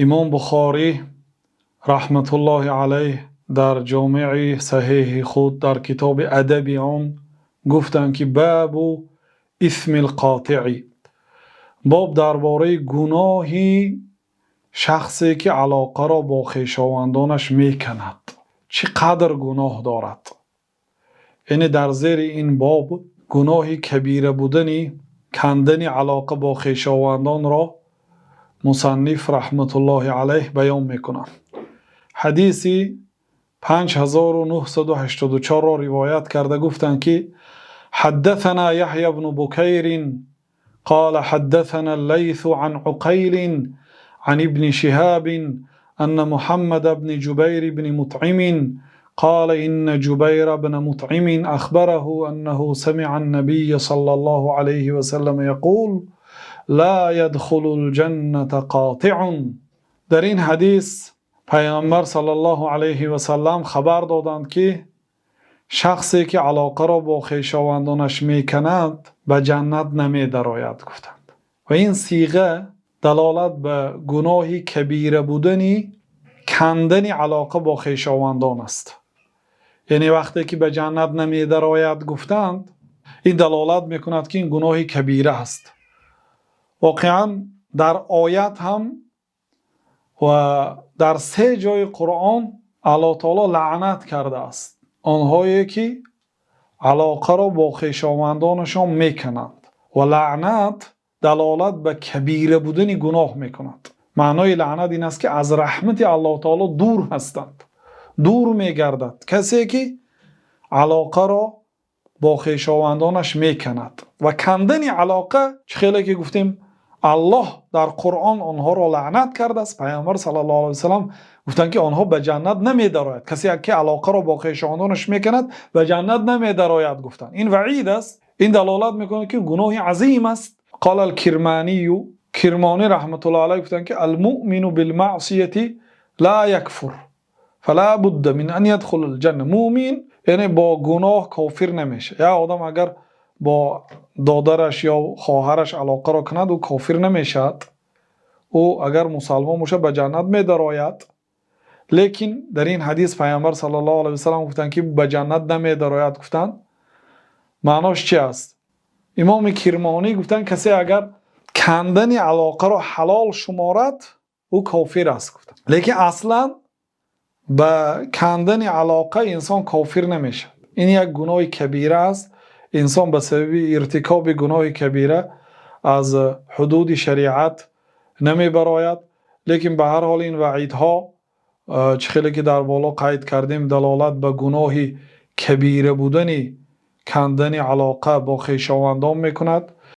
Имом Бухорӣ раҳматуллоҳи алайҳ дар Ҷомеи Саҳеҳи худ дар китоби адаби он гуфтанд, ки باب إثم القاطع, боб дар бораи гуноҳи шахсе, ки алоқаро бо хешовандонаш мекунад, чӣ қадр гуноҳ дорад. Яъне дар зери ин боб гуноҳи кабира будани кандани алоқа бо хешовандонро мусанниф раҳматуллоҳи алайҳ баён мекунад. Ҳадиси 5984-ро ривоят карда гуфтанд, ки حدثنا يحيى بن بكير قال حدثنا الليث عن عقيل عن ابن شهاب أن محمد بن جبير بن مطعم قال إن جبير بن مطعم أخبره أنه سمع النبي صلى الله عليه وسلم يقول: لا يدخل الجنة قاطع. Дар ин ҳадис Пайғамбар саллаллоҳу алайҳи васаллам хабар доданд, ки шахсе, ки алоқаро бо хешовандонаш мекунад, ба ҷаннат намедарояд, гуфтанд. Ва ин сиға далолат ба гуноҳи кабира будани кандани алоқа бо хешовандон аст. Яъне вақте ки ба ҷаннат намедарояд гуфтанд, ин далолат мекунад, ки ин гуноҳи кабира аст. Воқеан, дар оят ҳам ва дар се ҷои Қуръон Аллоҳ таоло лаънат кардааст онҳое, ки алоқаро бо хешовандонашон мекунанд, ва лаънат далолат ба кабира будани гуноҳ мекунад. Маънои лаънат ин аст, ки аз раҳмати Аллоҳ таоло дур ҳастанд, дур мегардад касе, ки алоқаро бо хешовандонаш мекунад. Ва кандани алоқа, чӣ хеле ки гуфтем, Аллоҳ дар Қуръон онҳоро лаънат кардааст. Пайғамбар саллаллоҳу алайҳи васаллам гуфтанд, ки онҳо ба ҷаннат намедарояд. Касе, ки алоқаро бо хешовандонаш мекунад, ба ҷаннат намедарояд, гуфтанд. Ин ваъид аст, ин далолат мекунад, ки гуноҳи азим аст. قال الكرماني, Кирмонӣ раҳматуллоҳ алайҳ гуфтанд, ки المؤمن بالمعصية لا يكفر فلا بد من أن يدخل الجنة. Мӯмин, яъне, бо гуноҳ кофир намешавад. Як одам агар бо додараш ё хоҳараш алоқаро кунад, ӯ кофир намешавад. Ӯ агар мусалмон бошад, ба ҷаннат медарояд. Лекин дар ин ҳадис Пайғамбар саллаллоҳу алайҳи васаллам гуфтанд, ки ба ҷаннат намедарояд гуфтанд. Маънош чи аст? Имоми Кирмонӣ гуфтанд, касе агар кандани алоқаро ҳалол шуморад, ӯ кофир аст, гуфтанд. Лекин аслан ба кандани алоқа инсон кофир намешавад. Ин як гуноҳи кабира аст. Инсон ба сабаби иртикоби гуноҳи кабира аз ҳудуди шариат намебарояд. Лекин ба ҳар ҳол, ин ваъидҳо, чӣ хеле ки дар боло қайд кардем, далолат ба гуноҳи кабира будани кандани алоқа бо хешовандон мекунад.